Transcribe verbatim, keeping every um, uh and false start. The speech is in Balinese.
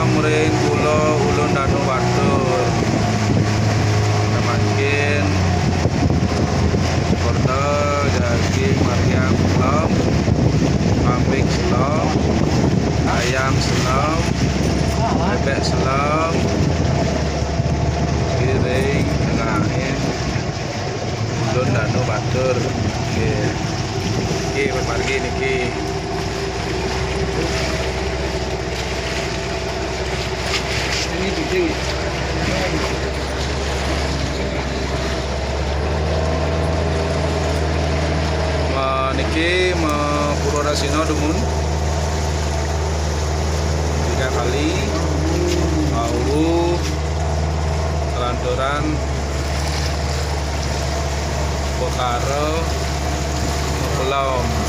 Ring kula Ulun Danu Batur. Mangkin Portal daging Mariam selem, kambing selem, ayam selem, bebek selem, piring tengahin Ulun Danu Batur. Nggih. Nggih, pamargi niki. Niki Purwodasina dumun tiga kali, wau kelanturan perkara pelom.